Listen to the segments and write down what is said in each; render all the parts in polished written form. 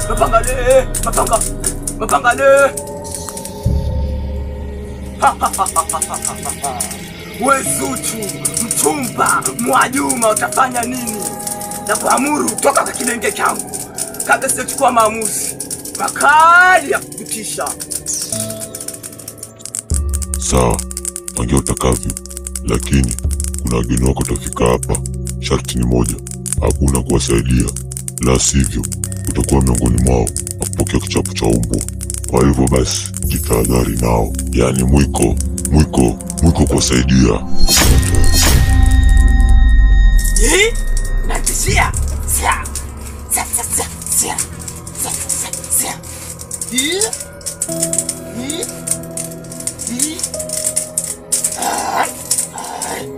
Mapangale, mapanga, mapangale. We Zuchu, mchumba, Mwajuma, utafanya nini? Na kuamuru toka kwa kilenge changu kabla sijachukua maamuzi makali ya kukutisha. Sawa, ongea utakavyo, lakini kuna wageni wako watafika hapa. Sharti ni moja, hakuna kuwasaidia, la sivyo utakuwa miongoni mwao na kupokea kichapo cha umbwa. Kwa hivyo basi, jitahadhari nao, yaani mwiko, mwiko, mwiko kuwasaidia. Eh? Natishia. Sia. Sia, sia, sia, sia. Sia, sia, sia. Hi. Hi. Hi. Ai. Ai.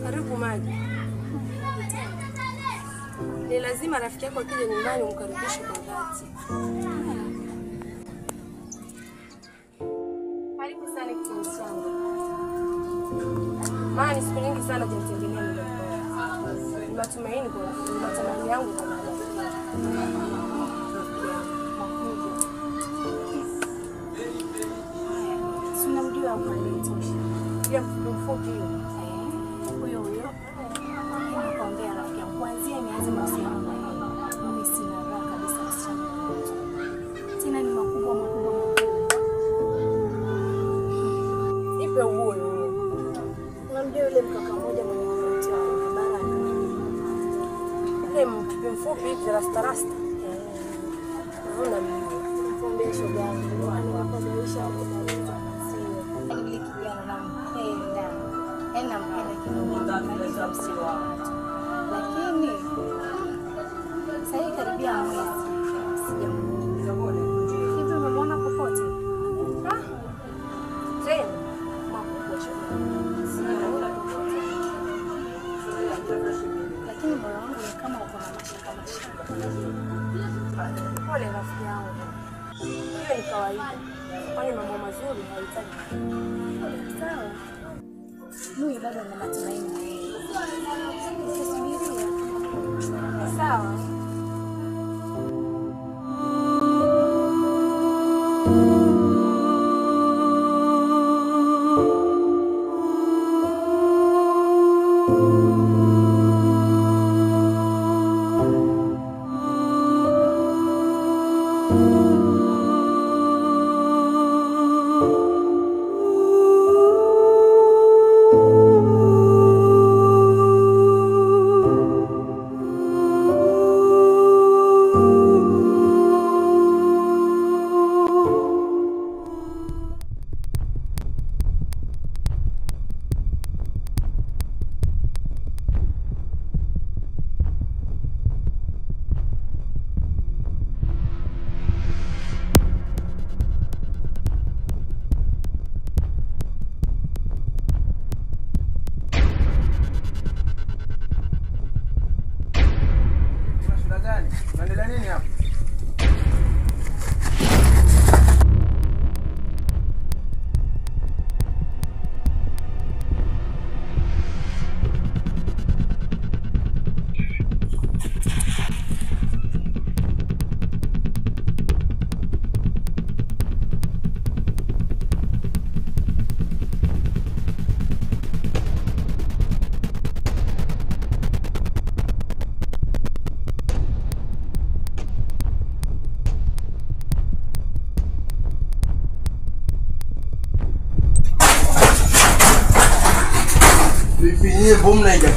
Karibu maji. Ni lazima rafiki yako akija nyumbani umkaribishe kwa dhati. Karibu sana kipenzi changu. Maana siku nyingi sana hujamtembelea nyumbani kwangu. Ni matumaini kwa matumaini yangu kwa Si unamjua hapo aliyetosha. Ile mfupi hiyo. Huyo huyo. Nakwambia rafiki yangu, kuanzia nianze mahusiano na yeye, mimi sina raha kabisa msichana mmoja. Tena ni makubwa makubwa makubwa. Ipe uone huyo. Unamjua yule mkaka mmoja mwenye kuvutia kwa Baraka? Ile mfupi mfupi hivi rasta rasta. Mbona mimi? Nakwambia shoga yangu, anawapagawisha watu kabisa. Yule kijana nampenda. Yaani nampenda kidogo kabisa msio wa watu. Lakini sasa hivi karibia mwezi sijamuona. Hivi umemwona popote? Ah. Tena makubwa shoga. Sijamuona popote. Lakini moyo wangu ni kama uko na mashaka mashaka. Pole rafiki yangu. Hiyo ni kawaida. Kwani mambo mazuri hayahitaji. Sawa. Mimi bado nina matumaini na yeye. Nitasubiria. Sawa.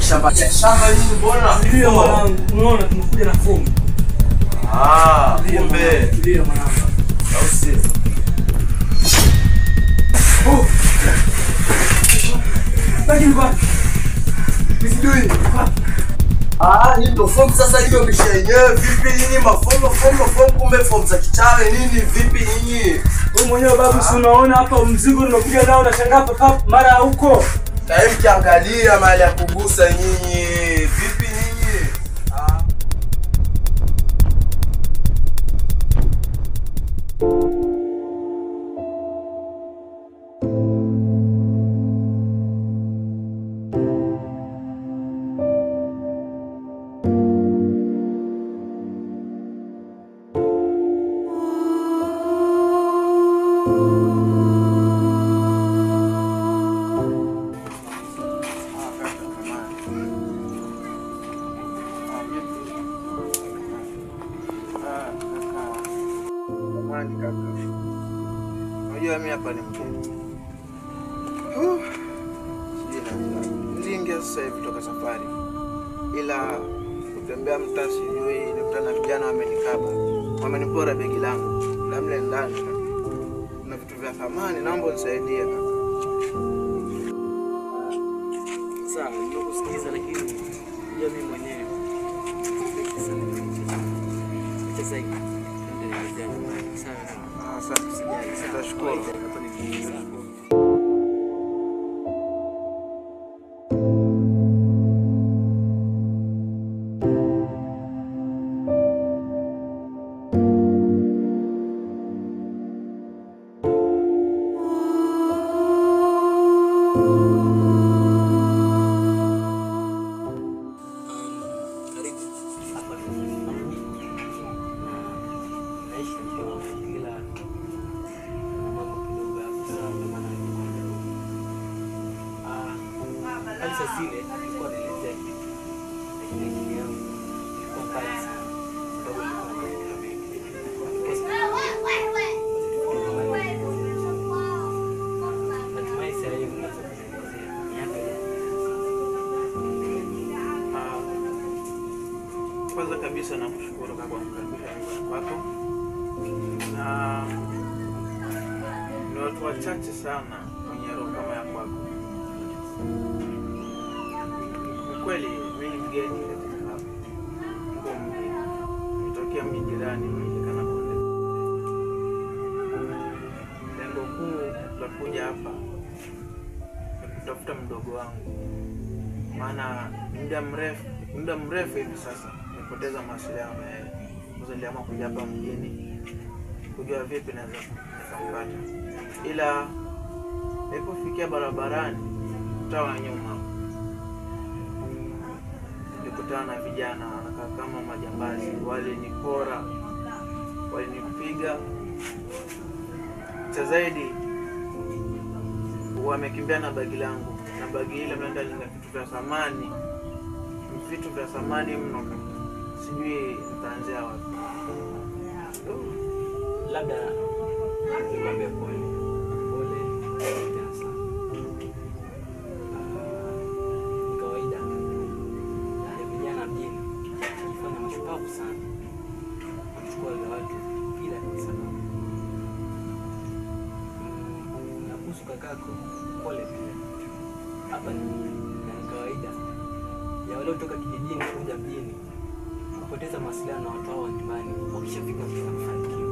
Shamba hili mbona? Ndio mwanangu, unaona tumekuja na fomu. Ah, kumbe. Ndio mwanangu. Au sio? Oh. Bagi kwa. Nisijui. Ah, hii ndio fomu sasa hiyo misha yenyewe. Vipi nyinyi mafomu fomu kumbe fomu za kichawi nini vipi nyinyi? Wewe mwenyewe babu si unaona hapa mzigo unakuja nao unashangaa papa mara huko. Na hebu kiangalia mahali ya kugusa nyinyi. Vipi nyinyi? Ah. Unajua mimi hapa ni mgeni. Niliingia sasa hivi toka safari. Ila kutembea mtaa sijui nikutana na vijana wamenikaba. Wamenipora begi langu. Na mle ndani kuna vitu vya thamani, naomba unisaidie kaka. Sawa, nimekusikiza lakini unajua mimi mwenyewe. Sasa hivi ndio nyumbani. Sawa. Asante, usijali. Nitashukuru. Kwanza kabisa nakushukuru kwa kunikaribisha nyumbani kwako. Na ni watu wachache sana wenye roho kama ya kwako. Ni kweli mimi ni mgeni katika hapa. Mji. Nimetokea mji jirani unaojulikana Konde. Lengo kuu la kuja hapa ni kutafuta mdogo wangu. Maana muda mrefu hivi sasa nimepoteza mawasiliano na yeye. Sasa niliamua kuja hapa mjini kujua vipi naweza nikampata. Ila nilipofikia barabarani Mtaa wa nyuma. Nilikutana na vijana wanakaa kama majambazi, walinipora, walinipiga. Cha zaidi wamekimbia na bagi langu, na bagi ile mlanda lina vitu vya thamani, vitu vya thamani mno. Sijui nitaanzia wapi. Labda nikwambie pole. Pole tena sana. Ni kawaida ya vijana mjini kujifanya mashupavu sana, kuchukua wale watu bila sababu. Na kuhusu kakako, pole pia. Hapa ni mjini na ni kawaida ya wale kutoka kijijini kuja mjini kupoteza mawasiliano na watu hao wa nyumbani wakishafika katika mafanikio.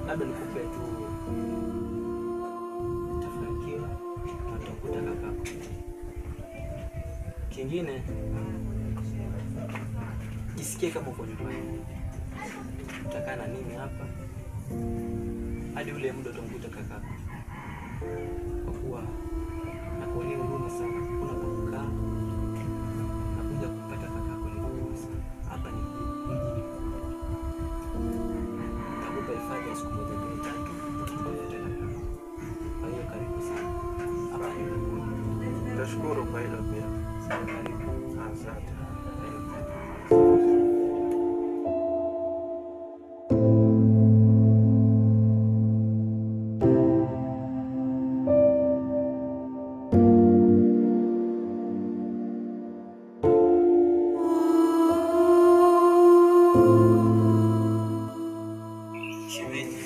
Labda nikupe tu, utafanikiwa na utakuta kakako. Kingine, jisikie kama uko nyumbani. Utakaa na mimi hapa hadi ule muda utamkuta kakako, kwa kuwa nakuonea huruma sana. Kuna pa kukaa na kuja kupata kakako ni vigumu sana. Hapa ni mjini mkubwa. Nitakupa hifadhi ya siku moja mbili tatu utakuta kakako. Kwa hiyo karibu sana hapa ni mjini. Nitashukuru kwa hilo pia. Karibu. Asante. Karibu. Shemeji,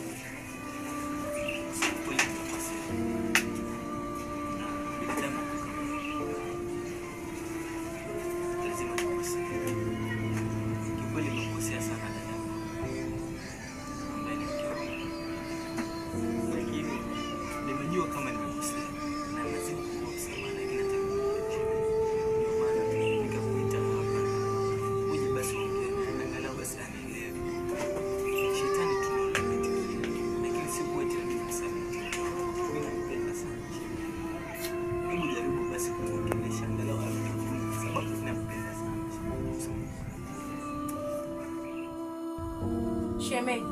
kweli nimekosea. Na binadamu lazima nikosee. Kikweli nimekosea sana dada, ambaye ni mke wangu. Lakini nimejua kama nimekosea na lazima kuomba msamaha, lakini nataka kukurekebisha. Ndio maana nikakuita hapa uje basi uongee naye, angalau basi anielewe. Shetani tunaona, lakini si wote tunamsaliti. Mimi nampenda sana shemeji. Hebu jaribu basi kumwongelesha angalau arudi kwa sababu nampenda sana shemeji. Shemeji,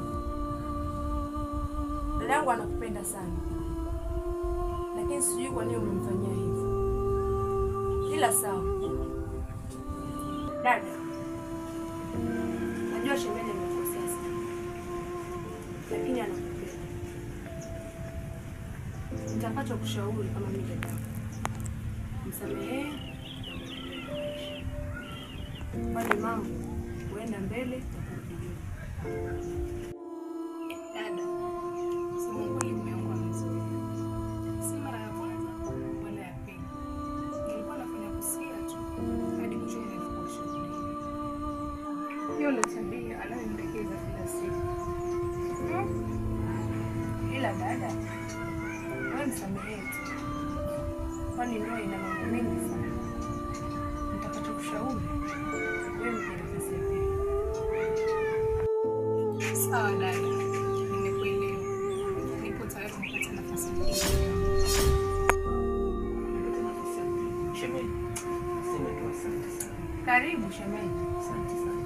dadangu anakupenda sana, lakini sijui kwa nini umemfanyia hivyo. Ila sawa dada, najua shemeji amekosea sana, lakini anakupenda. Nitakacho kushauri kama mimi dadangu, msamehe na muendelee na maisha, kwani mambo huenda mbele na kurudi nyuma. Dada, kusema kweli mume wangu amezoea. Si mara ya kwanza wala ya pili. Nilikuwa nafanya kusikia tu hadi mwisho nilikuwa ushuhudia. Hiyo ndio tabia anayonielekeza kila siku. Ila dada, wewe msamehe tu, kwani ndoa ina mambo mengi sana. Nitakachokushauri wewe mpe nafasi ya pili. Sawa dada, nimekuelewa. Nipo tayari kumpatia nafasi nyingine. Nipate nafasi ya pili. Shemeji, sema tu asante sana. Karibu shemeji. Asante sana.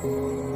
Thank you.